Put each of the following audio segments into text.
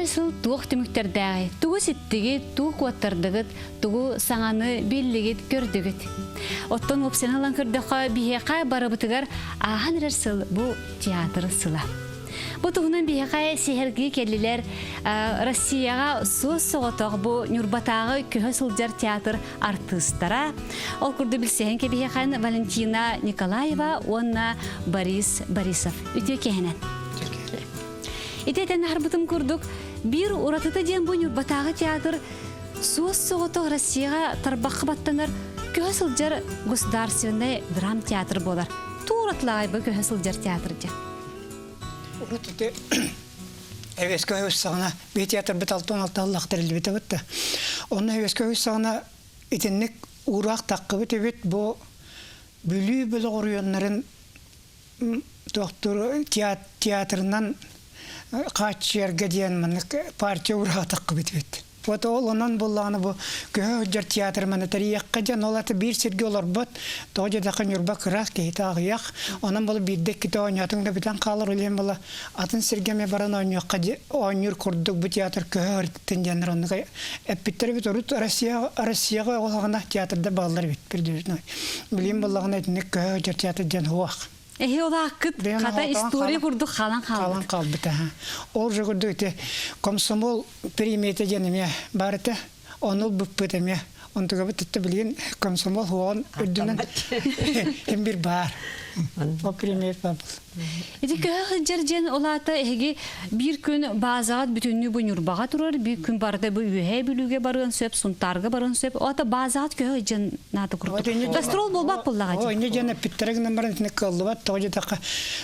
Ааһан сыл туох түмүктэрдээҕий? Тугу ситтигит, тугу куоттардыгыт, тугу саҥаны биллигит, көрдүгүт? Оттон уопсайынан ылан көрдөххө, биһиэхэ барыбытыгар ааһан эрэр сыл бу театр сыла. Бу туһунан биһиэхэ сэһэргии кэллилэр Россияҕа суос-соҕотох бу Ньурбатааҕы көһө сылдьар театр артыыстара. Ол курдук билсиһэн кэбиһиэхэн Валентина Николаева уонна Борис Борисов. Үтүө киэһэнэн. Ити этэн аһарбытым курдук, биир уратыта диэн бу Ньурбатааҕы театр суос-соҕотох Россияҕа тарбахха баттанар көһө сылдьар государственнай драмтеатр буолар. Тууратлаҕай бу көһө сылдьар театр дьэ. Урут ити Эвеске көһүс саҕана бии театрбыт 66 аллах тэриллибитэ бытта. Онно Эвеске көһүс саҕана итинник уураах таххыбыт эбит бу Бүлүү бөлөх оройуоннарын туохтуур театрынан хааччыйарга диэн маннык партия уурааҕа таххыбыт эбит. Вот ол онон буоллаҕына бу көһө сылдьар театр маны тэрийиэххэ дьон ол аты биир сиргэ олорбот тоҕо диэтэххэ Ньурба кыра киһитэ аҕыйах онон була биирдэ иккитэ оонньоотуҥ да бүтэн хаалар ол иһин була атын сиргэ эмиэ баран оонньуохха оонньуур курдук бу театр көһө сырыттын диэннэр оннук эппиттэр эбит урут Россия Россияҕа оҕолоҕуна театрда бааллар эбит передвижной билигин буоллаҕына итинник көһө сылдьар театр диэн суох. Эһи олааккыт хата история курдук халан хаалбыт. Халан хаалбыт аха. Ол же курдук ити комсомол премията диэн эмиэ баар этэ. Ону ылбыппыт эмиэ. Онтугабыт итте билигин комсомол хуоҕун үрдүнэн ким бир баар. Ол премия баар. Ити көһө сылдьар диэн ол аата эһиги биир күн баазаҕыт бүтүннүү бу Ньурбаҕа турар, биир күн барыта бу Үөһээ Бүлүүгэ барыан сөп, Сунтаарга барыан сөп. Ол аата баазаҕыт көһө сылдьан наада курдук. Гастрол буолбат буоллаҕа дии. Инньэ диэн эппиттэрэ гынан баран итини кыаллыбат. Тоҕо диэтэххэ,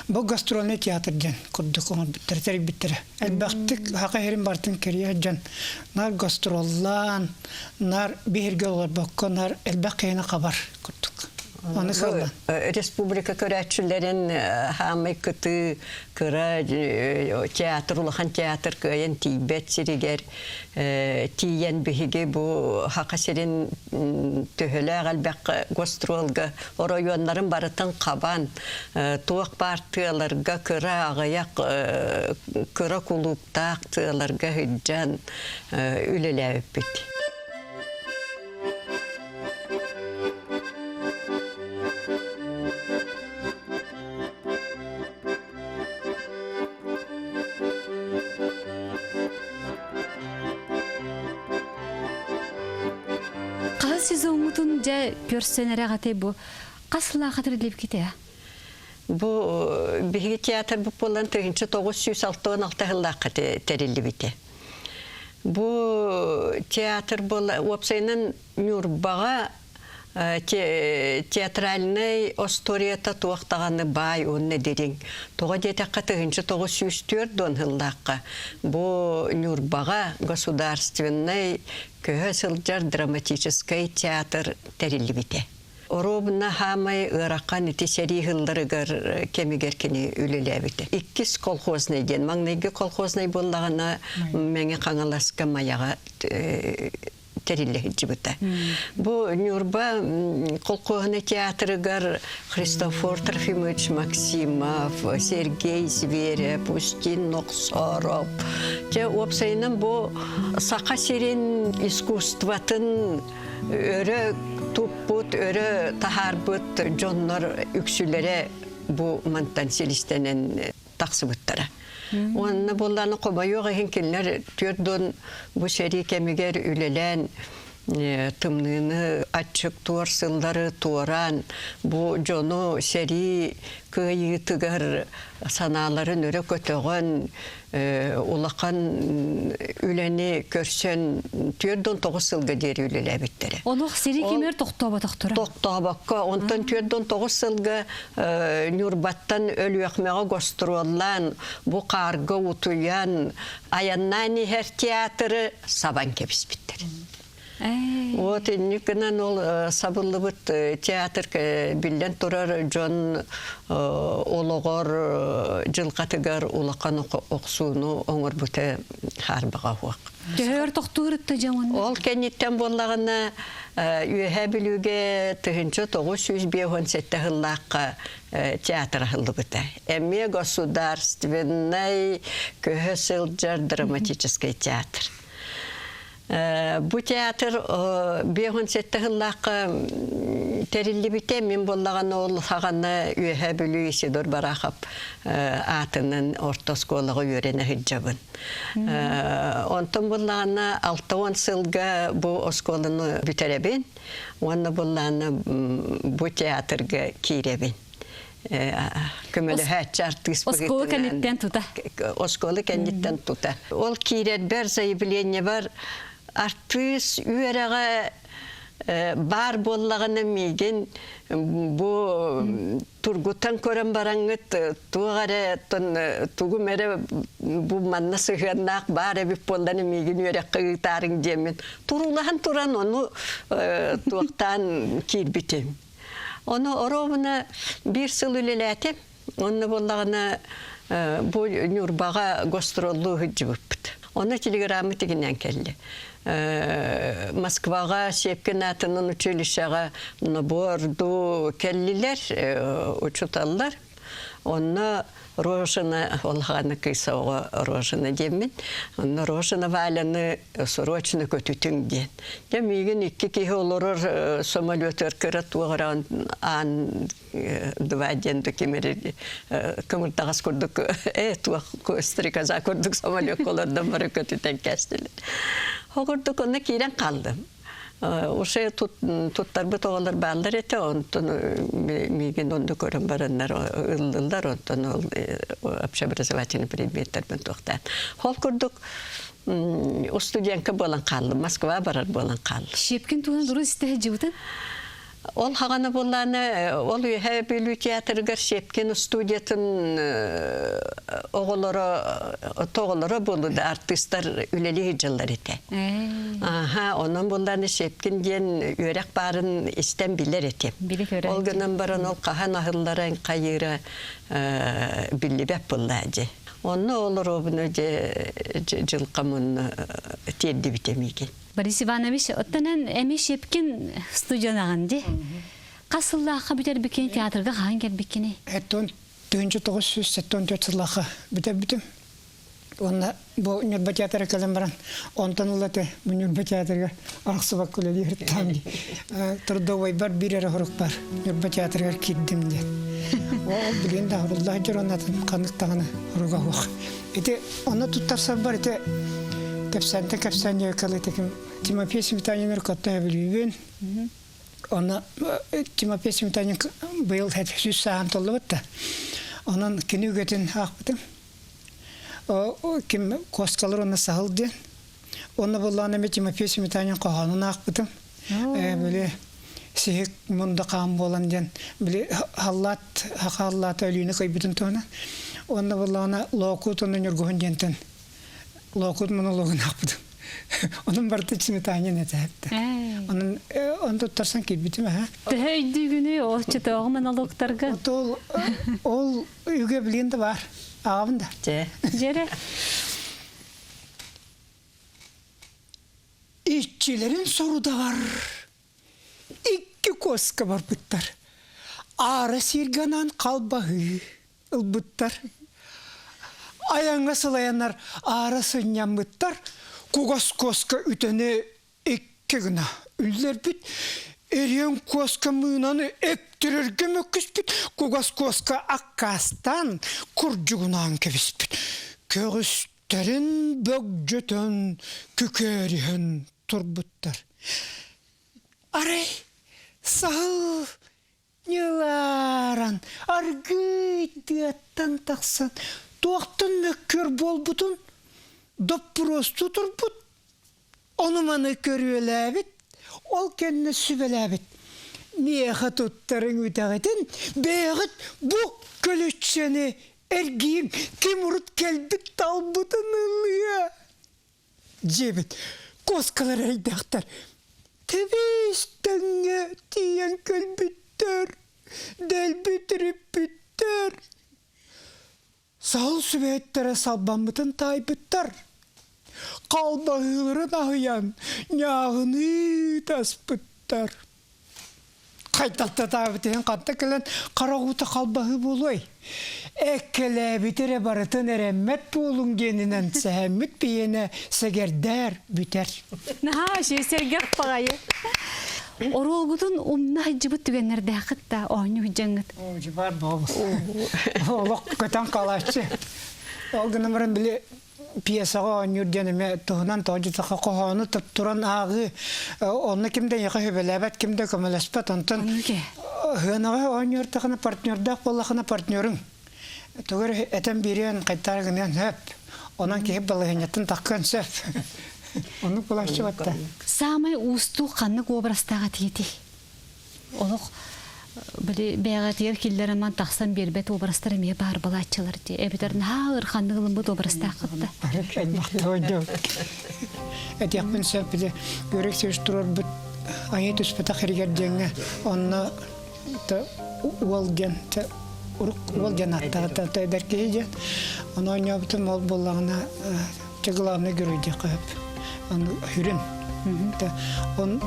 бу гастрольный театр диэн курдук оҥорбуттара, тэрийбиттэрэ. Элбэхтик саха сирин барытын кэрийэ сылдьан наар гастроллаан, наар биһиргэ олорбокко, наар элбэх киһини хабар курдук. Аны кыаллан. Республика көрөөччүлэрин хаамай кытыы кыра театр, улахан театр кыайан тиийбэт сиригэр тиийэн биһиги бу Саха сирин төһөлөөх элбэх гастролга оройуоннарын барытын хабан туох баар тыаларга кыра аҕыйах кыра кулууптаах тыаларга сылдьан үлэлээбиппит. Хаһыс сезоҥҥутун дьэ көрсөн эрэҕитэй бу хас сыллаахха тэриллибиккитэ? Бу биһиги театр буолан 1966 сыллаахха тэриллибитэ. Бу театр буола уопсайынан Ньурбаҕа театральнай остуоруйата туох даҕаны баай уонна дириҥ. Тоҕо диэтэххэ 1904 сыллаахха бу Ньурбаҕа государственнай көһө сылдьар драматическай театр тэриллибитэ. Оруобуна хаамай ыарахан ити сэрии сылларыгар кэмигэр кини үлэлээбитэ. Иккис колхознай диэн маҥнайгы колхознай буоллаҕына Мэҥэ Хаҥаласка Майаҕа тэриллэ сылдьыбыта. Бу Ньурба колхоһуна театрыгар Христофор Трофимович Максимов, Сергей Зверев, Устин Нохсоров. Дьэ, уопсайынан бу Саха сирин искусствотын өрө туппут, өрө таһаарбыт дьоннор үксүлэрэ бу мантан силистэнэн тахсыбыттара. Уонна буоллааны хомойуох иһин кинилэр түөрт дон бу сэрии кэмигэр үлэлээн тымныыны аччык туор сыллары туораан бу дьону сэрии кыайыытыгар санааларын өрө көтөҕөн улахан үлэни көрсөн 49 сылга диэри үлэлээбиттэрэ. Олох сири кимер тохтооботохторо. Тохтообокко, онтон 49 сылга Ньурбаттан Өлүөхмэҕэ гостуруоллаан, бу хаарга утуйан, айаннаан иһэр театры сабан кэбиспиттэр. Вот инник гынан ол сабыллыбыт театр биллэн турар дьон олоҕор дьылҕатыгар улахан охсууну оҥорбута хаарбаҕа уох. Төһөр тохтуур ытта дьоҥун? Ол кэнниттэн буоллаҕына Үөһээ Бүлүүгэ 1957 сыллаахха театр аһыллыбыта. Эмиэ государственнай көһө сылдьар драматическай театр. Бу театр 57 сыллаахха тэриллибитэ. Мин буоллаҕына ол саҕана Үөһээ Бүлүү Исидор Барахов аатынан орто оскуолаҕа үөрэнэ сылдьабын. Онтон буллаҕына 60 сылга бу оскуоланы бүтэрэбин уонна буллаҕына бу театрга киирэбин. Көмөлөһөөччү артыыс Оскуола кэнниттэн тута. Оскуола кэнниттэн тута. Ол киирэрбэр заявлениебар артыыс үөрэҕэ баар буоллаҕына миигин бу тургутан көрөн бараҥҥыт туох эрэ тугум эрэ бу манна сыһыаннаах баар эбит буоллан миигин үөрэххэ ыытаарыҥ диэммин туруулаһан туран ону туохтаан киирбитим. Ону оруобуна биир сыл үлэлээтим. Онно буоллаҕына бу Ньурбаҕа гастроллуу сылдьыбыппыт. Онно телеграмма тигинэн кэллэ. Москваҕа Щепкин аатынан училищеҕа наборду кэллилэр учууталлар. Онно Рожина, улахан кыыс оҕо Рожина диэммин. Онно Рожина Валяны срочно көтүтүҥ диэн. Дьэ миигин икки киһи олорор самолетугар кыра туох эрэ аан два диэн да ким эрэ кымырдаҕас курдук э туох стрекоза курдук самолетка олордон бары көтүтэн кээстилэр. Ол курдук онно киирэн хааллым. Уже туттарбыт оҕолор бааллар этэ, онтон миигин онно көрөн бараннар ыллылар, онтон ол общеобразовательный предметтэрбин туохтаан. Ол курдук студентка буолан хааллым, Москва барар буолан хааллым. Щепкин туһунан дурус истэ сылдьыбытын? Ол хаҕана буоллаана ол Үөһээ Бүлүү театрыгар Щепкин студиятын оҕолоро тоҕолоро буолу да артыыстар үлэлии сылдьаллар этэ. Аха, онон буоллаана Щепкин диэн үөрэх баарын истэн билэр этим. Ол гынан баран ол хаһан аһыллара хайыыра биллибэт буоллаа дьэ. Онно олоробуна дьэ дьылҕам тиэрдибитэ миигин. Борис Иванович, оттон эн эми Щепкин студиянаҕын ди. Хас сыллаахха бүтэрбиккин театрга хаһан кэлбиккиний? Эттон 1974 сыллаахха бүтэрбитим. Уонна бу Ньурба театра кэлэн баран, онтон ылла бу Ньурба театрыгар арахсыбакка үлэлиир дии. Трудовойбар биир эрэ хорук бар. Ньурба театрыгар киирдим диэн. Ол билигин да хабыллаах дьон атын ханнык даҕаны хоруга суох. Ити онно туттарсарбар ити кэпсээнтэн кэпсээн дьиэкэлитиким Тимофей Сметанин Өркөттө бүлүүбүн. Онно Тимофей Сметанин быйыл сүүс сааһын толлубут да. Онон кини үгэтин аахпытым. Ким куоскалар уонна саһыл диэн. Онно буоллаҕына эмиэ Тимофей Сметанин хоһоонун аахпытым. Били сиһик мунда хаан буолан диэн били халлаат халлаата өлүүнү кыйбытын туһунан. Онно буоллаҕына Лоокуут уонна Ньургуһун диэнтэн Лоокуут монологун аахпытым. Онон барыта Сметанин этээбитэ. Онон он туттарсан киирбитим аха. Төһө өйдүүгүнүй ол чытооҕу монологтарга? Ол ол үгэ билигин да бар. Ааҕабын да. Дьэрэ. Иччилэрин сорудаҕар икки куоска барбыттар. Аара сиргэ анаан халбаһыы ылбыттар. Айаҥҥа сылайаннар аара сынньаммыттар. Кугас куоска үтэни икки гына үллэрбит. Эриэн куоска мыынаны эптэрэргэ мөккүспүт. Кугас куоска аккаастаан курдьугунаан кэбиспит. Көҕүс Тэрин бөгдьөтөн, күкээриһэн турбуттар. Арай саһыл ньылааран, аргыый тыаттан тахсан, туохтан мөккүөр буолбутун доппуруостуу турбут, ону-маны көрүөлээбит, ол кэннэ сүбэлээбит. Миэхэ туттарыҥ үтэҕитин, бэйэҕит бу көлүччэни эргийиҥ, ким урут кэлбит талбытын ылыа диэбит. Куоскалар эрэйдээхтэр. Тэбиис тэҥҥэ тиийэн кэлбиттэр, дэлби тириппиттэр. Саһыл сүбэһиттэрэ салбаммытын таайбыттар. Халбаһыыларын аһыйан, ньааҕыныы таспыттар. Хайдахтатаабыт иһин ханта кэлэн харах уута халбаһыы буолуой? Эккэлээбит эрэ барытын эрэммэт буолуҥ диэнинэн сэһэммит биһиэнэ сэгэрдээр бүтэр. Наһаа үчүгэй сэргэх баҕайы. Оруолгутун умна сылдьыбыт түгэннэрдээххит да оонньуу сылдьаҥҥыт. Оо, бар Олох көтөн хаалааччы. Ол гынан баран били пьесаҕа оонньуур диэн эмиэ туһунан тоҕо диэтэххэ хоһоону туран ааҕыы онно ким да эйиэхэ сүбэлээбэт, ким да көмөлөспөт. Онтон сыанаҕа оонньууртахына партнердаах буоллахына партнерыҥ тугу эрэ этэн биэриэн хайтаары гыныан сөп. Онон киһи балаһыанньаттан таххыан сөп. Оннук булааччы батта. Саамай уустук ханнык образтаах этиитий? Олох били бэйэҕитигэр киллэрэммин тахсан биэрбэт образтар эмиэ баар балааччылар дии. Эбэтэр наһаа ыараханнык ылыммыт образтааххыт да. Этиэхпин сөп били Юрий Алексеевич туруорбут айыы түспэтэх иригэр диэҥҥэ онно уол диэн урук уол диэн ааттаах эдэр киһи диэн ону оонньообутум ол буоллаҕына чэ главный герой диэххэ сөп аны хүрүн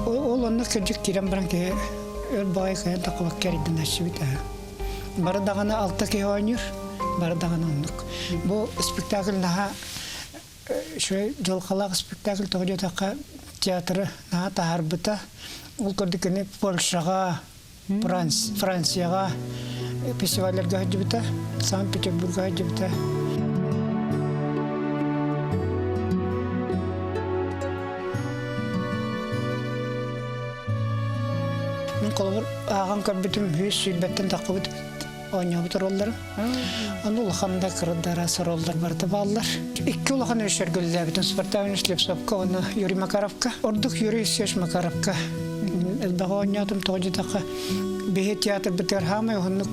ол онно кырдьык киирэн баран киһи өр баҕайы кыайан таххыбакка эрдинээччибит бары даҕаны алта киһи оонньуур бары даҕаны оннук бу спектакль наһаа үчүгэй дьылҕалаах спектакль тоҕо диэтэххэ театры наһаа таһаарбыта ол курдук кини Польшаҕа Францияҕа фестивалларга сылдьыбыта, Санкт-Петербурга сылдьыбыта. Мин холобур ааҕан көрбүтүм 120-тэн таххыбыт оонньообут ролларым. Ону улахан да кыра да араас роллар барыта бааллар. Икки улахан режиссерга Спартак Слепцовка уонна Юрий Макаровка. Ордук Юрий Алексеевич Макаровка элбэҕи оонньоотум тоҕо диэтэххэ биһи театрбытыгар хаамай уһуннук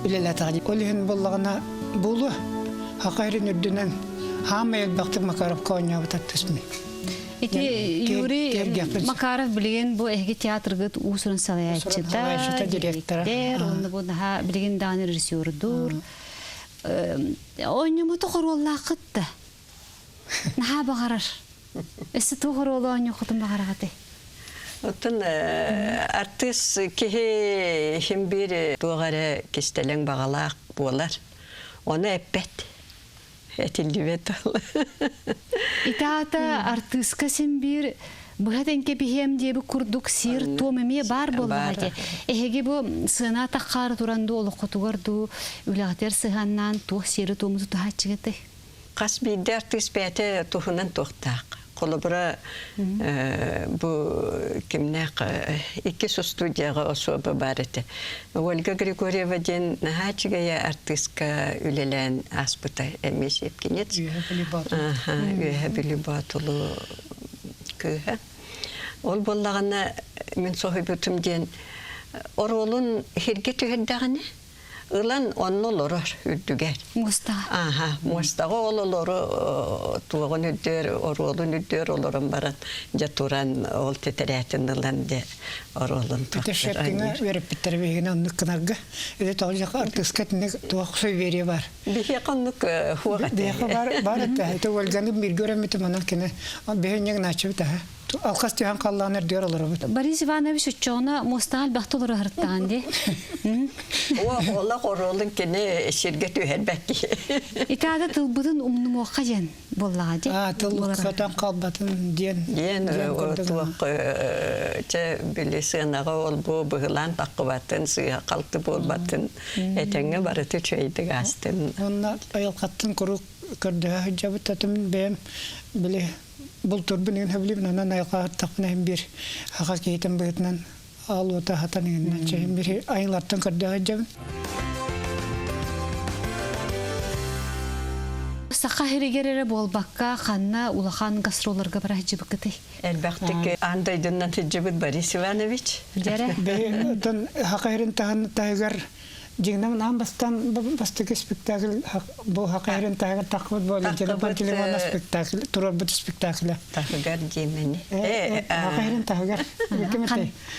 үлэлээтэҕэ. Ол иһин буоллаҕына буолуо Хаха сирин үрдүнэн хаамай элбэхтик Макаровка оонньообут артыыспын. Ити Юрий Макаров билигин бу эһиги театргыт уус-уран салайааччыта, директора. Онно бу наһаа билигин даҕаны режиссердуур. Оонньомото хоруоллааххыт да. Наһаа баҕарар. Өссө туох оруолу оонньуоххутун баҕараҕытый? Оттон артыыс киһи иһин биир туох эрэ кистэлэҥ баҕалаах буолар. Ону эппэт. Этиллибэт ол. Ити аата артыыска син биир быһа тэҥкэ биһиэм диэбит курдук сиэр-туом эмиэ баар буоллаҕа дии. Эһиги бу сыана таххаары туран дуу, олоххутугар дуу, үлэҕитигэр сыһыаннаан туох сиэри-туому тутуһааччыгытай? Хас биирдии артыыс бэйэтэ туһунан туохтаах. Холобура, бу кимнээх иккис студияҕа особо баар этэ. Ольга Григорьева диэн наһаа үчүгэй артыыска үлэлээн ааспыта эмиэ сиэпкинец. Үөһэ Бүлүү Боотулу кыыһа. Ол буоллаҕына мин соһуйбутум диэн оруолун сиргэ түһэрдэҕинэ ылан онно олорор үрдүгэр. Муостаҕа. Ааха, муостаҕа ол олору туоҕун үрдүөр, оруолун үрдүөр олорон баран дьэ туран ол тэтэрээтин ылан дьэ оруолун Петушевкиҥа үөрэппиттэрэ биһигини оннук гынарга. Или тоҕо диэххэ артыыска итинник туох суеверие бар. Биһиэхэ оннук хуох этэ. Биһиэхэ бар бар этэ. Это Ольганы бииргэ үөрэммитим онон кини биһи нааччыбыт аха. Алхас түһэн халлаан үрдүгэр олоробут. Борис Иванович оччоҕуна муостаҕа элбэхтэ олоро сырыттаҕын дии. Олох оруолун кини сиргэ түһэрбэт киһи. Итаада тылбытын умнумуохха диэн буоллаҕа дии. Аа тыл көтөн қалбатын диэн. Диэн туох чэ били сыанаҕа ол бу быһылаан таххыбатын сыыһа халты буолбатын этэҥҥэ барыты үчүгэйдик аастын. Онно айылҕаттан куруук көрдөһө сылдьабыт татым бэйэм били бултуурбун игин сөбүлүүбүн онон айылҕаҕыттахпына иһин биир аҕа киһитин быһыытынан аал уота аһатан игиннэн чэйин биир айылартан көрдөөх сылдьабын. Саха сиригэр эрэ буолбакка ханна улахан гастролларга бара сылдьыбыккытый? Элбэхтик аан дойдунан сылдьыбыт Борис Иванович. Дьэрэ. Бэйэтин саха сирин таһын таһыгар Дьиҥнэн аан бастаан бастакы спектакль бу хакайрын таһыгар таххыбыт Валентина Пантелеймоновна спектакль туруорбут спектаклэ. Таһыгар диэмэни. Хакайрын таһыгар.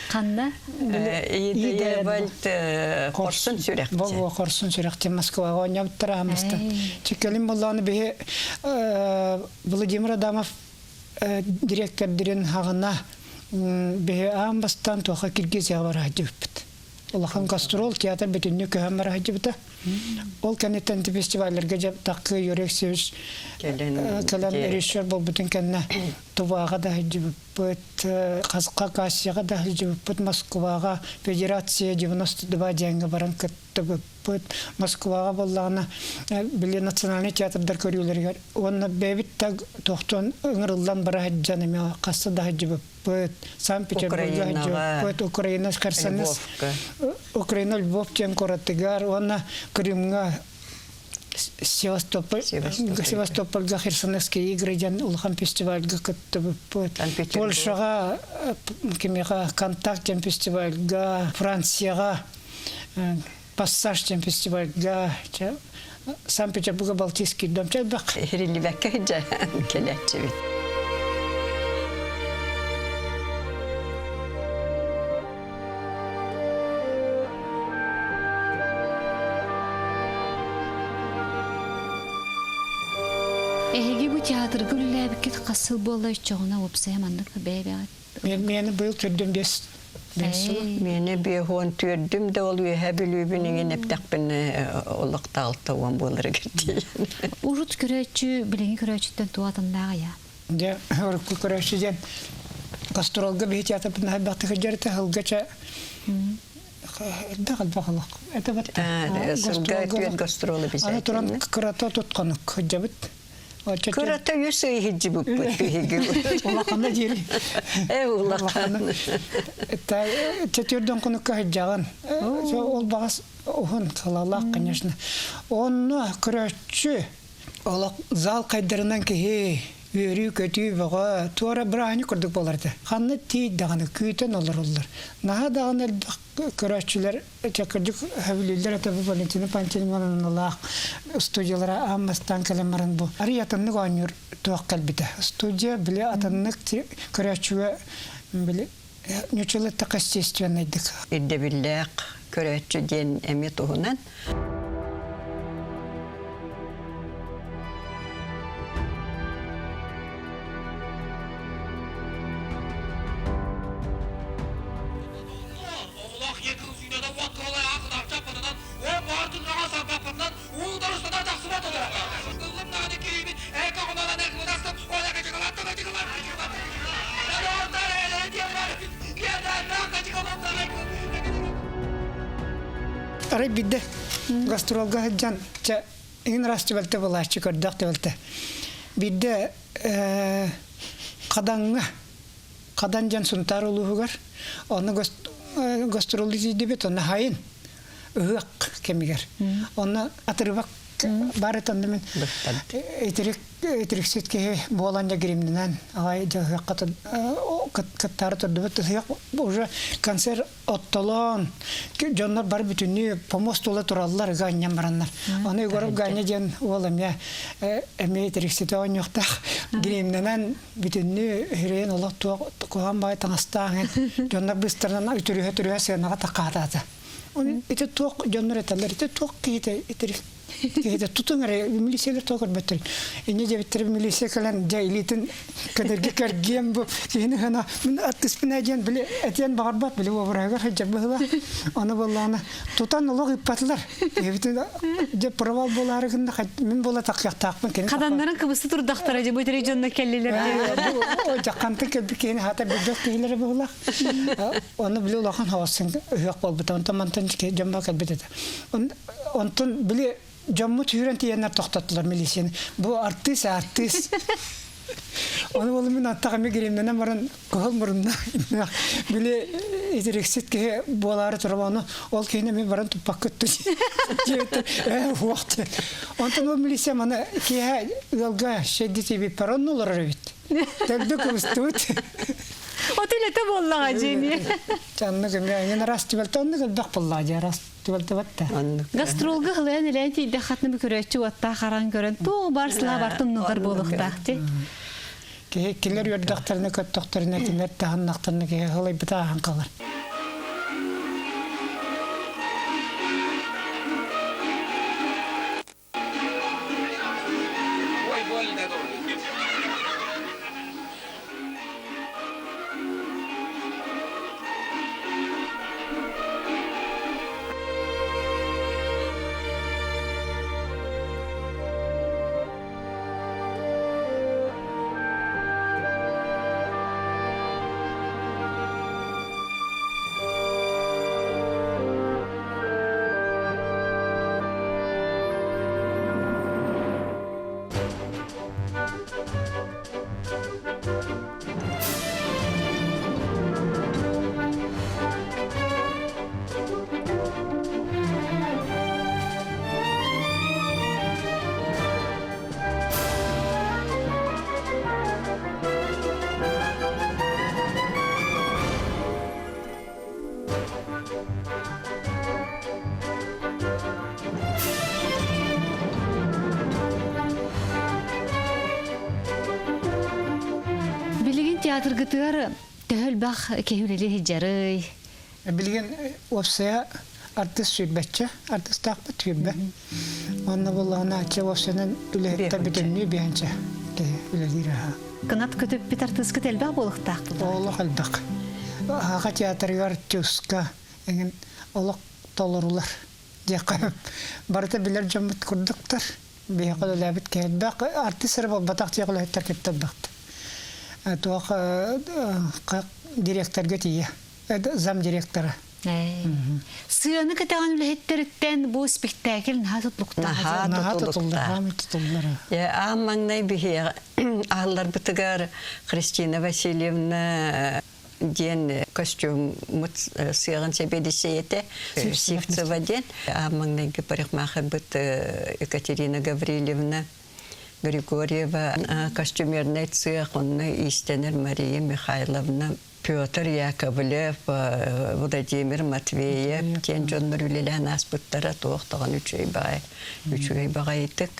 Ханна? Ида Вальт Хорсун сүрэхчи. Бу Хорсун сүрэхчи Москваҕа оонньообуттара аан бастаан. Чиккэлин боллоҕуна биһи Владимир Адамов директордарын хаҕына биһи аан бастаан туоха Киргизияҕа бара сылдьыбыппыт. Улахан гастрол театр бүтүннүү көһөн бара сылдьыбыта. Ол кэнниттэн фестивалларга дьэ таккы Юрий Алексеевич кэлэн режиссер буолбутун кэннэ Туваҕа да сылдьыбыппыт, Хакасияҕа да сылдьыбыппыт, Москваҕа Федерация 92 диэҥҥэ баран кыттыбыппыт. Москваҕа буоллаҕына били национальнай театрдар көрүүлэригэр уонна бэйэбит да тохтон ыҥырыллан бара сылдьан эмиэ хаста да сылдьыбыппыт. Санкт-Петербурга сылдьыбыппыт, Украина Херсонес, Украина Львов диэн куоратыгар уонна Крымҥа Севастополь, Севастопольга Херсонесские игры диэн улахан фестивальга кыттыбыппыт. Польшаҕа кимиэхэ Контакт диэн фестивальга, Францияҕа Пассаж диэн фестивальга Санкт-Петербурга Балтийский дом элбэх. Иһириллибэккэ сылдьан кэлээччибит. Эһиги бу театрга үлэлээбиккит хас сыл буолла өччөҕүнэ уопсайа маннык бэйэ-бэйэҕит? Миэнэ быйыл төрдүм биэс Миэнэ биэһуон түөрдүм да ол үөһэ бүлүүбүн иҥин эптэхпинэ олохтоолто уон буоларыгар тиийэн. Урут көрөөччү билиҥҥи көрөөччүттэн туох атыннааҕый я? Дьэ, урукку көрөөччү диэн гастролга биһи театрбытын хайбахтык сылдьар сылгача элбэх элбэх олох. Это вот сылга түөрт гастролу Аны туран кырата тутканык сылдьабыт. Кырата үс ый иһдьибиппит биһиги. Улахана диэри. Э улахан. Четверден кунукка сылдьаҕын. Ол баҕас уһун халалаах, конечно. Онно көрөөччү олох зал хайдарынан киһи үөрүү-көтүү бөҕө туора бырааһынньык курдук буолар этэ. Ханна тиий даҕаны күүтэн олороллор. Наһаа даҕаны элбэх көрөөччүлэр Чэ, кырдьык, сөбүлүүллэр этэ бу Валентина Пантелеймоновналаах студиялара аан бастаан кэлэн баран бу арый атыннык оонньуур туох кэлбитэ. Студия били атыннык көрөөччүгэ били ньучул эттэххэ естественнайдык. Ирдэбиллээх көрөөччү диэн эмиэ туһунан. Арай биирдэ гастролга сылдьан чэ иҥин араас түбэлтэ буолааччы көрдөөх түбэлтэ. Биирдэ Хадаҥҥа Хадан диэн Сунтаар улууһугар онно гастроллуу тиийдибит, онно хайын ыһыах кэмигэр. Онно атырыбак баар этэ, онно мин итирик итириксит киһи буолан дьэ гримнэнэн аҕай дьэ ыһыахха кыттаары турдубут. Ыһыах уже концерт оттолоон дьоннор бары бүтүннүү помост тула тураллар ыга анньан бараннар. Ону Егоров Ганя диэн уол эмиэ эмиэ итирикситэ оонньуохтаах гримнэнэн бүтүннүү үһүрэйэн олох туох куһаҕан баай таҥастаах дьоннор быстарынан үтүрүһэ-үтүрүһэ сыанаҕа такаатаата. Ити туох дьоннор этэллэр, ити туох киһитэ итирик киһитэ тутуҥ эрэ милициялар туох көрбөттөр. Инньэ диэбиттэр милиция кэлэн дьэ илиитин кэдэрги кэргиэм бу киһини хана мин аттыспын диэн били этиэн баҕарбат били уобараһыгар сылдьар быһыылаах. Аны буоллаҕына тутан олох ыыппатылар. Эбитин дьэ провал буолаары гынна мин буола тахсыахтаахпын кини Хаданнарын кыбысты турдахтара дьэ бу итирик дьонно кэллилэр диэн. Дьаххантан кэлбит киһини хата билбэт киһилэрэ быһыылаах. Ону били улахан хаҕыссын ыһыах буолбута. Онтон мантан дьоммор кэлбит этэ. Онтон били дьоммут сүүрэн тиийэннэр тохтоттулар милицияны. Бу артыыс артыыс. Ону буолу мин аттах эми гримнэнэн баран кыһыл муруннаах били итириксит киһи буолаары турар ону ол киһини эми баран туппаккыт диэбиттэр ээ уох диэн. Онтон ол милиция маны киэһэ ыалга шэйдитибиппэр онно олорор эбит. Төрдү кыбыстыбыт. От үлэтэ буоллаҕа дьиэни. Чаннык эмиэ эҥин араас түбэлтэ оннук элбэх буоллаҕа дии араас. Түбэлтэ Оннук. Гастролга хылайан илээн тиийдэх хатны көрөөччү уоттаах харан көрөн туох бар сылаа бартын нугар буолуохтаах ти. Киһи кинилэр үөрдэхтэринэ көттөхтөрүнэ кинилэр таһыннахтарына киһи хылайбыта ааһан қалар. Билигин театргытыгар төһө элбэх киһи үлэлии сылдьарый? Билигин уопсайа артыыс сүүрбэччэ, артыыстаахпыт сүүрбэ. Онно буоллаҕына ачча уопсайынан үлэһиттэр бүтүннүү биһэнчэ киһи үлэлиир аһа. Кынат көтүппүт артыыскыт элбэх буолуохтаах буоллаҕа. Олох элбэх. Аха театрыгар тюска эҥин олох толорулар диэххэ барыта билэр дьоммут курдуктар. Биһиэхэ үлэлээбит киһи элбэх. Артыыс эрэ буолбатах дьиэ үлэһиттэр кытта элбэхтэр. Туох директорга тиийэ. Зам директора. Сыаны кэтэҕин үлэһиттэриттэн бу спектакль наһаа тутлуктаах. Наһаа тутуллар. тутуллар. Аан маҥнай биһиэхэ аһылларбытыгар Христина Васильевна диэн костюммут сыаҕын сэбиэдиссэйэтэ Сивцева диэн аан маҥнайгы парикмахербыт Екатерина Гаврильевна Григорьева костюмернай цех онно иистэнэр Мария Михайловна Петр Яковлев, Владимир Матвеев диэн дьоннор үлэлээн ааспыттара туох даҕаны үчүгэй баҕай үчүгэй баҕайытык.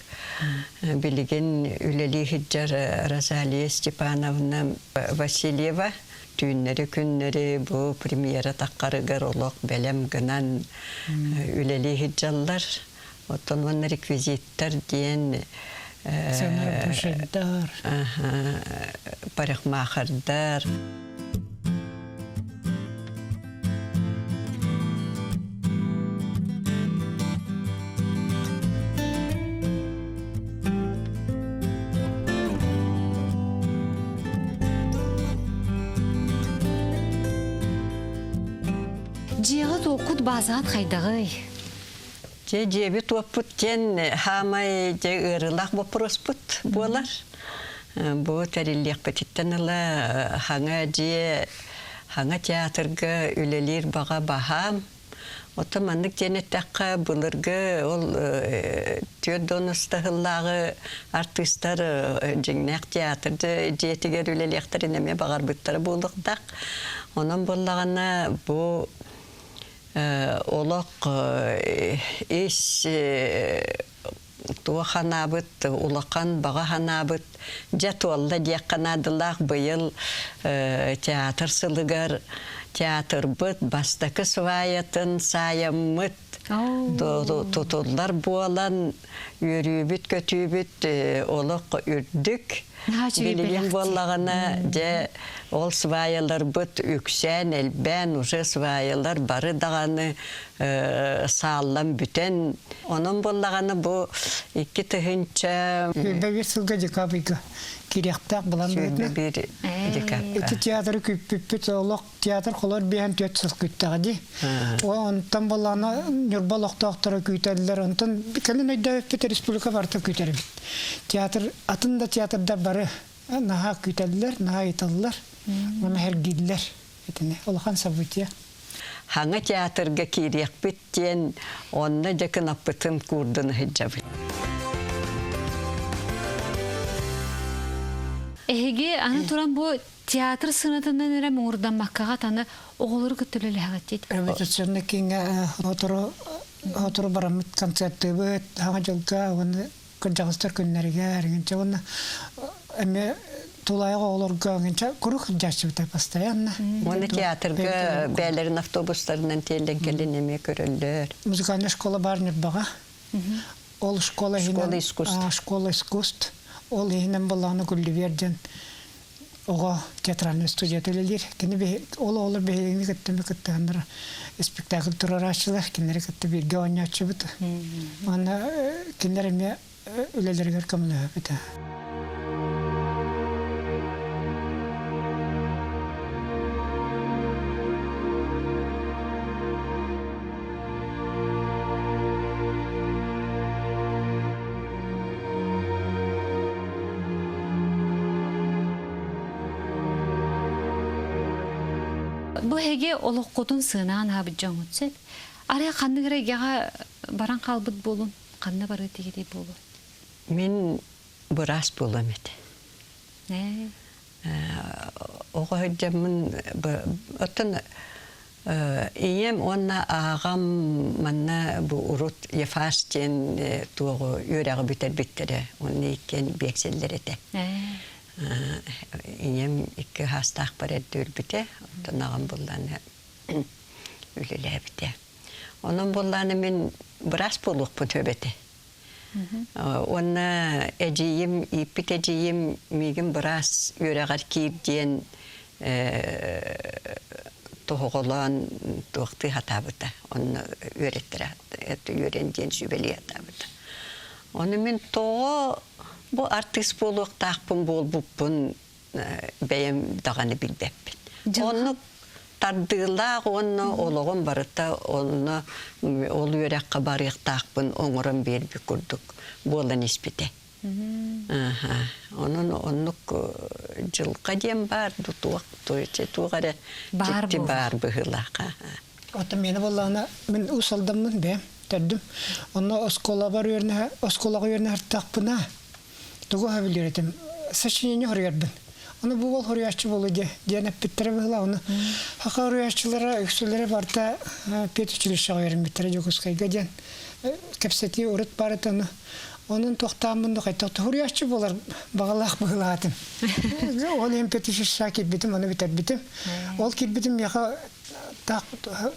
Билигин үлэлии сылдьар Розалия Степановна Васильева түүннэри-күннэри бу премьера таххарыгар олох бэлэм гынан үлэлии сылдьаллар. Оттон уонна реквизиттэр диэн Сценографдар. парикмахердар. Дьиэҕэ туоххут баазаҕыт хайдаҕый? Дьэ дьиэбит уоппут диэн хаамай дьэ ыарыылаах боппуруоспут буолар. Бу тэриллиэхпититтэн ыла хаҥа дьиэ, хаҥа театрга үлэлиир баҕа баһаам. Оттон маннык диэн эттэххэ, былыргы ол 40 сыллааҕы артыыстар дьиҥнээх театр дьиэтигэр үлэлиэхтэрин эмиэ баҕарбыттара буолуохтаах. Онон буоллаҕына бу олох ис туох ханаабыт улахан баҕа ханаабыт дьэ туолла диэххэ наадалаах быйыл театр сылыгар театрбыт бастакы сваятын саайаммыт тутуллар буолан үөрүүбүт-көтүүбүт олох үрдүк. Билигин буоллаҕына, дьэ, ол сваяларбыт үксээн, элбээн, уже сваялар бары даҕаны сааллан бүтэн, онон буоллаҕына бу 2000 21 сылга декабрьга кириэхтээх былан 21 декабрь. Ити театры күүппүппүт олох театр холор биһэн түөрт сыл күүттэҕэ дии. Онтон буоллаҕына Ньурба олохтоохторо күүтэллэр. Онтон кэлин өйдөөбүппүт республика барыта күүтэр эбит. Театр атын да театрдар бары наһаа күүтэллэр, наһаа ыйыталлар, уонна сэргииллэр. Итини улахан событие. Хаҥа театрга киириэхпит диэн онно дьэ кынаппытын куурдун сылдьабыт. Эһиги аны туран бу театр сыанатынан эрэ муҥурдаммаккаҕа таны оҕолору кытта үлэлэһэҕит Репетиционный кииҥҥэ сотору сотору бараммыт концертыыбыт саҥа дьылга уонна кырдьаҕастар күннэригэр иҥинчэ уонна эмиэ тулаайах оҕолорго иҥинчэ куруук сылдьааччыбыта постоянно. Уонна театрга бэйэлэрин автобустарынан тиэллэн кэлин эмиэ көрөллөр. Музыкальная школа баар Ньурбаҕа. Ол школа Школа искусств. Школа искусств. Ол иһинэн буоллаҕына Гулливер диэн оҕо театральная студията үлэлиир. Кини ол оҕолор биһигини кытта кыттыһаннар спектакль туруорааччылар, кинилэри кытта бииргэ оонньооччубут. Уонна кинилэр эмиэ үлэлэригэр көмөлөһөбүт. Бу эһиги олоххутун сыанаан аһабыт дьоҥҥут сөп. Арай ханнык эрэ эйгэҕэ баран хаалбыт буолун, ханна барыы тигитий буолуо? Мин быраас буолуом этэ. Оҕо сылдьаммын оттон Ийэм уонна аҕам манна бу урут ЕФАС диэн туоҕу үөрэҕи бүтэрбиттэрэ уонна иккиэн биэксэллэр этэ. Ийэм икки саастаахпар эрдэ өлбүтэ, оттон аҕам буллааны үлэлээбитэ. Онон буллааны мин быраас буолуохпун сөп этэ. Уонна эдьиийим, ииппит эдьиийим миигин быраас үөрэҕэр киир диэн тоһоҕолоон туохтыы сатаабыта. Онно үөрэттэрэ үөрэн диэн сүбэлии сатаабыта. Ону мин тоҕо бу артыыс буолуохтаахпын буолбуппун бэйэм даҕаны билбэппин. Оннук тардыылаах уонна олоҕум барыта онно ол үөрэххэ барыахтаахпын оҥорон биэрбит курдук буолан испитэ. Онон оннук дьылҕа диэн баар туох туох эрэ дьикти баар быһыылаах. Оттон миэнэ буоллаҕына мин Уус Алдаммын бэйэм төрдүм. Онно оскуолабар үөрэнэ оскуолаҕа үөрэнэ сырыттахпына тугу сөбүлүүр этим сочинение хоруйарбын. Ону бу уол хоруйааччы буолуо диэн эппиттэрэ быһыылаах. Ону саха хоруйааччылара үксүлэрэ барыта педучилищеҕа үөрэммиттэрэ Дьокуускайга диэн кэпсэтии урут баар этэ. Ону онон туохтааммын да хайдах хоруйааччы буолар баҕалаах быһыылаатым. Ол иһин педучилищеҕа киирбитим, ону бүтэрбитим. Ол киирбитим миэхэ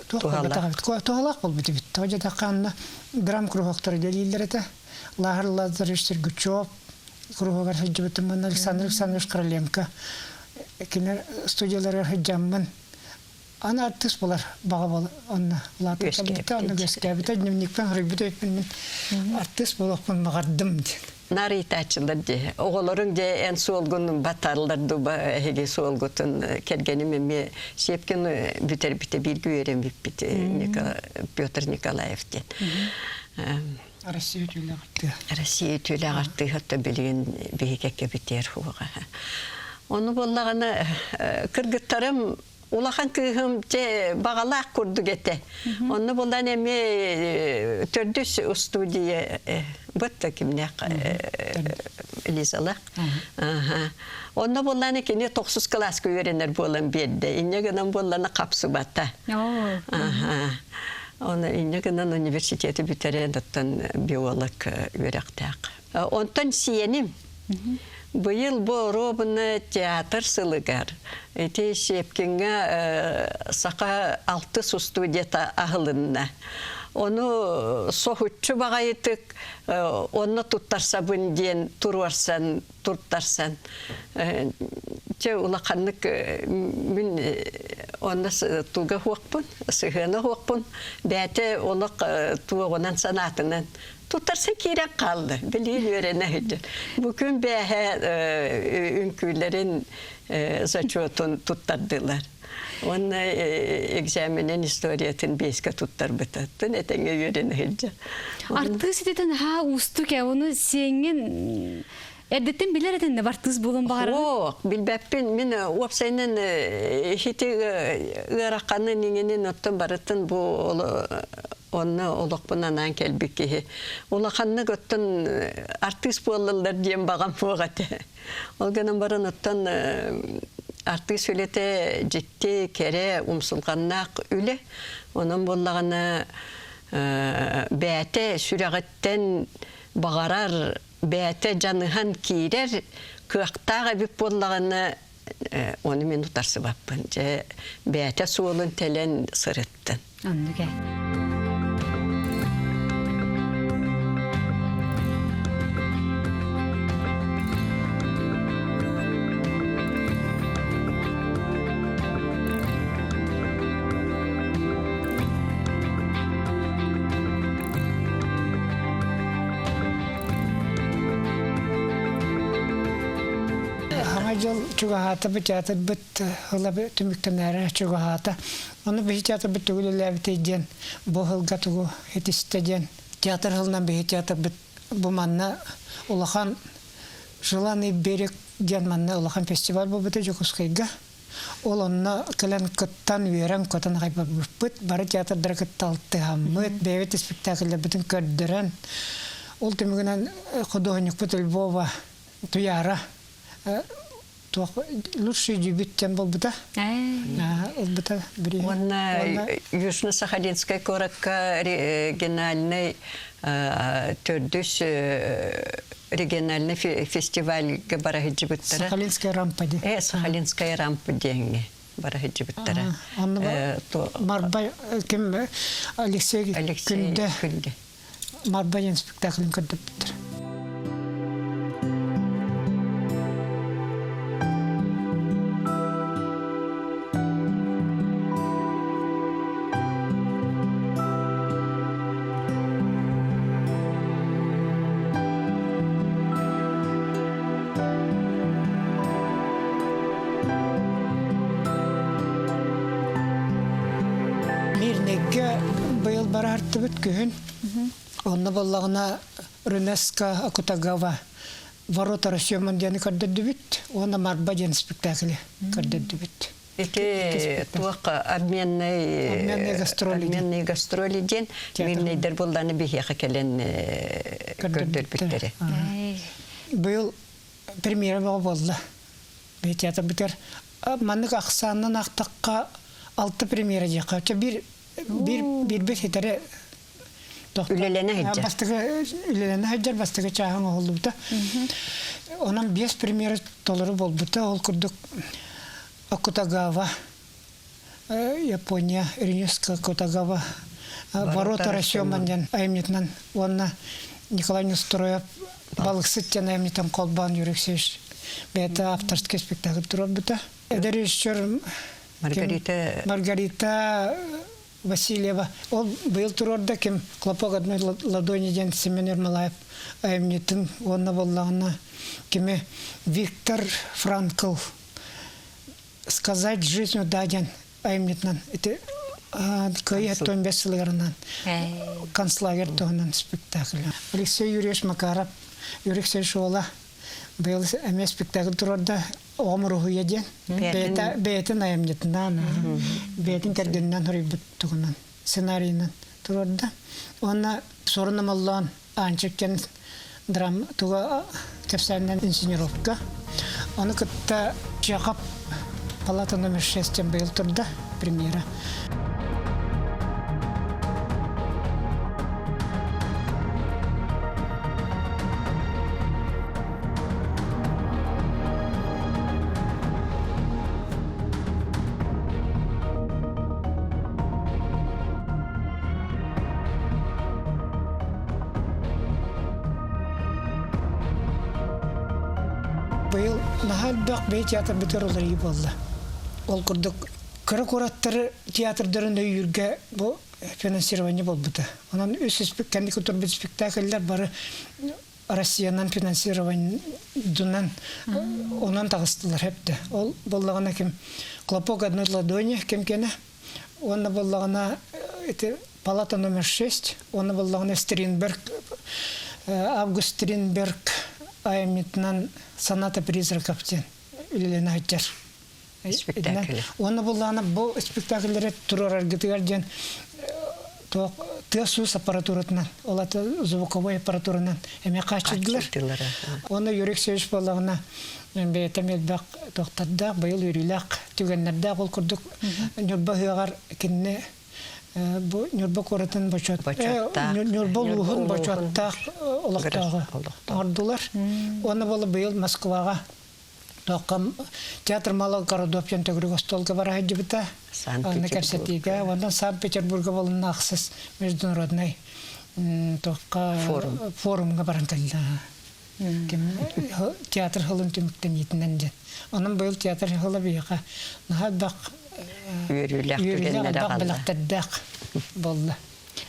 туһалаах буолбут эбит. Тоҕо диэтэххэ анна драм круһуоктара үлэлииллэр этэ. Лааһар Лазаревич Сергучев куруһугар сылдьыбытым уонна Александр Александрович Короленко кинилэр студияларыгар сылдьаммын аны артыыс буолар баҕа буол онно улаатан онно үөскээбитэ дневникпин хоруйбут эбиппин мин артыыс буолуохпун баҕардым диэн Наар ыйытааччылар дии. Оҕолоруҥ дьэ эн суолгун батарлар дуба эһиги суолгутун кэргэним эмиэ Сиэпкин бүтэрбитэ бииргэ үөрэммиппит Петр Николаев диэн. Россия үтүөлээх артыыһа. Россия үтүөлээх артыыһа билигин биһиги кэбитиэр хуоҕа. Ону буоллаҕына кыргыттарым улахан кыыһым дьэ баҕалаах курдук этэ. Онно булан эмиэ төрдүс устудия бытта кимнээх Лизалаах. Онно буллааны кини тохсус кылааска үөрэнэр буолан биэрдэ. Инньэ гынан буоллана хапсыбата. Оны инньэ гынан университеты бүтэрэн оттон биолог үөрэхтээх. Онтон сиэним быйыл бу оруобуна театр сылыгар ити Щепкиҥҥа саха алтыс устудията аһылынна. Ону соһуччу баҕайытык онно туттарсабын диэн туруорсан туттарсан чэ улаханнык мин онно туга хуохпун сыһыана хуохпун бэйэтэ олох туоҕунан санаатынан туттарса киирэн хаалла билигин үөрэнэ сылдьар бу күн бээһэ үҥкүүлэрин зачетун туттардылар уонна экзаменин историятын биэскэ туттарбыта тын этэҥҥэ үөрэнэ сылдьар Артыыс ититин аһаа уустук ээ ону сиэҥҥин эрдэттэн билэр этин да артыыс буолуон баҕарар Ох, билбэппин. Мин уопсайынан ити ыараханын иҥинин оттон барытын бу. Онно олохпун анаан кэлбит киһи. Улаханнык оттон артыыс буоллаллар диэн баҕам суох этэ. Ол гынан баран оттон артыыс үлэтэ дьикти, кэрэ, умсулҕаннаах үлэ. Онон буоллаҕына бэйэтэ сүрэҕиттэн баҕарар, бэйэтэ дьаныһан киирэр кыахтаах эбит буоллаҕына ону мин утарсыбаппын. Дьэ, бэйэтэ суолун тэлэн сырыттын. Оннук ээ. Саҥа дьыл чугаһаата бу театрбыт ыла түмүктэнээрэ чугаһаата. Ону биһи театрбыт тугу үлэлээбитэй диэн бу сылга тугу этистэ диэн театр сылынан биһи театрбыт бу манна улахан Желанный берег диэн манна улахан фестиваль буолбута Дьокуускайга. Ол онно кэлэн кыттан, үөрэн-көтөн аҕай барбыппыт. Бары театрдары кытта алтыһаммыт, бэйэбит испэктээкиллэрбитин көрдөрөн, ол түмүгүнэн худуоһунньукпут Львова Туйаара туох лучший дебют диэн буолбута. Ылбыта бирииһи. Уонна Южно-Сахалинскай куоракка региональнай төрдүс региональный фестивальга бара сылдьыбыттара. Сахалинская рампа диэн. Э, Сахалинская рампа диэҥҥэ бара сылдьыбыттара. Онно Марбай ким Алексей Күндэ Күндэ. Марба диэн спектаклын көрдөппүттэр. Мирнэйгэ быйыл бараартыбыт күһүн. Онно буоллаҕына Рунеска Акутагава Ворота Расемон диэни көрдөрдүбүт уонна Марба диэн спектакли көрдөрдүбүт. Ити туох обменный обменный гастроли обменный гастроли диэн мирнэйдэр булланы биһиэхэ кэлэн көрдөрбүттэрэ. Быйыл премьера бөҕө буолла. Биһи театрбытыгар маннык ахсаанынан аахтахха алта премьера диэххэ. Биир биир биирбит хитэри Үлэлэнэ сылдьар. Бастакы үлэлэнэ сылдьар бастакы чааһын оһоллубута. Онон биэс премьера толору буолбута. Ол курдук Акутагава, Япония, Ринюска Акутагава, Ворота Расеман диэн айымньытынан уонна Николай Неустроев Балыксыт диэн айымньытын холбоон Юрий Алексеевич бэйэтэ авторский спектакль туруорбута. Эдэр режиссер Маргарита Маргарита Васильева. Ол быйыл туруорда ким Хлопок одной ладони диэн Семен Ермолаев айымньытын уонна буоллаҕына кими Виктор Франкл «Сказать жизнью да» диэн айымньытынан ити кыайыы 75 сылыгарынан концлагерь туһунан спектакль. Алексей Юрьевич Макаров, Юрий Алексеевич уола быйыл эмиэ спектакль туруорда оҕом уруһуйа диэн бэйэтин айымньытынан бэйэтин кэргэнинэн суруйбут тугунан сценарийынан туруорда уонна Суорун Омоллоон Аанчык диэн драма туга кэпсээнинэн инсценировка ону кытта Чехов палата номер 6 диэн быйыл турда премьера Быйыл наһаа элбэх бэйэ театрбытыгар уларыйыы буолла. Ол курдук кыра куораттары театрдарын өйүүргэ бу финансирование буолбута. Онон үс кэнники турбут спектакльлэр бары Россиянан финансированиедунан онон таҕыстылар хэптэ. Ол буоллаҕына ким хлопок одной ладони ким кэнэ уонна буоллаҕына ити палата номер 6 уонна буоллаҕына Стринберг Август Стринберг айымньытынан Соната призраков диэн үлэлэнэ сылдьар. Спектакль. Уонна буоллаҕына бу спектакльлэри туруораргытыгар диэн туох тыас-уус аппаратуратынан, ол аты звуковой аппаратуранан эмиэ хааччыйдылар. Уонна Юрий Алексеевич буоллаҕына бэйэтэ элбэх туохтардаах, быйыл үөрүүлээх түгэннэрдээх ол курдук Ньурба ыһыаҕар кинини бу Ньурба куоратын бочуот Ньурба улууһун бочуоттаах олохтооҕо оҥордулар. Уонна буола быйыл Москваҕа Туохха театр Малого городов диэн төгүрүк остуолга бара сылдьыбыта. Онно кэпсэтиигэ уонна Санкт-Петербурга буолунна ахсыс международный туохха форумҥа баран кэллэ. Ким театр сылын түмүктэниитинэн диэн. Онон быйыл театр сыла биһиэхэ наһаа элбэх үөрүүлээх элбэх бэлэхтэрдээх буолла.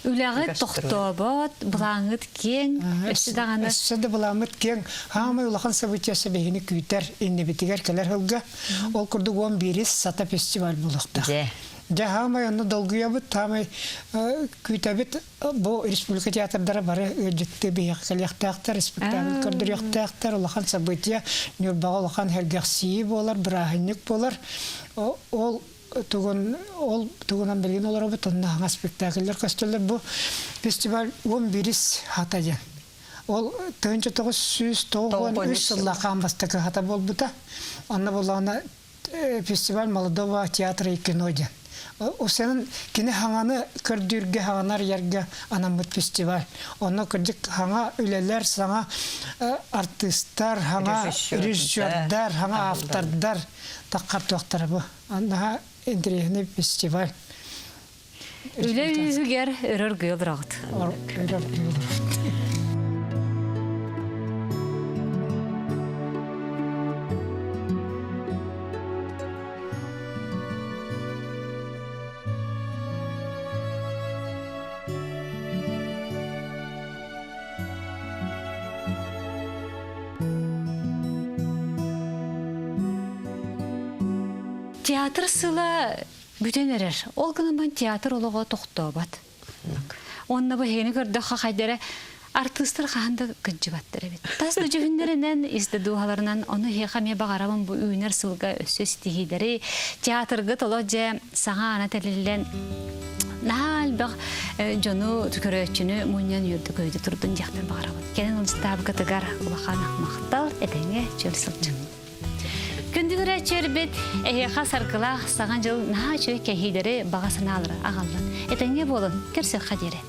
Үлэҕит тохтообот, былааҥҥыт киэҥ, өссө даҕаны Өссө да былааммыт киэҥ. Хаамай улахан событиесы биһини күүтэр, иннибитигэр кэлэр сылга. Ол курдук 11 Сата фестиваль буолуохтаах. Дьэ. Дьэ, хаамай онно долгуйабыт, хаамай күүтэбит. Бу республика театрдара бары ыалдьыттыы биһиэхэ кэлиэхтээхтэр, спектакль көрдөрүөхтээхтэр. Улахан событие Ньурбаҕа улахан сэргэхсийии буолар, бырааһынньык буолар. Ол тугун ол тугунан билигин олоробут онно хаҥа спектакльлар көстөллөр бу фестиваль 11 хата диэн ол 1993 сыллаах аан бастакы хата буолбута онно буоллаҕына фестиваль молодого театра и кино диэн Усенын кини хаҥаны көрдүүргэ хаҥаны арыйарга анаммыт фестиваль. Онно кырдьык хаҥа үлэлэр, саҥа артыыстар, хаҥа режиссердар, хаҥа автордар таххар туохтара бу. Наһаа интэриэһинэй фестиваль. Үлэ үһүгэр өрөр гыылыраҕыт. Өрөр гыылыраҕыт. Театр сыла бүтэн эрэр. Ол гынан баран театр олоҕо тохтообот. Уонна бу эһигини көрдөххө хайдара артыыстар хаһан да кыдьыбаттар эбит. Тас да дьүһүннэринэн, ис да дууһаларынан ону эһиэхэ эмиэ баҕарабын бу үүнэр сылга өссө ситиһиилэри, театрга толо дьэ саҥа аана тэриллэн наһаа элбэх дьону көрөөччүнү мунньан үөрдэ-көйдө турдун диэхпин баҕарабын. Кэлин ылыстаабыкытыгар улахан махтал, этэҥҥэ чөл сылдьыҥ. Күндү көрөөччүлэрбит, эһиэхэ саргылаах Саҥа дьыл наһаа үчүгэй кэһиилэри баҕа санаалары аҕаллын. Этэҥҥэ буолун, көрсүөххэ диэри.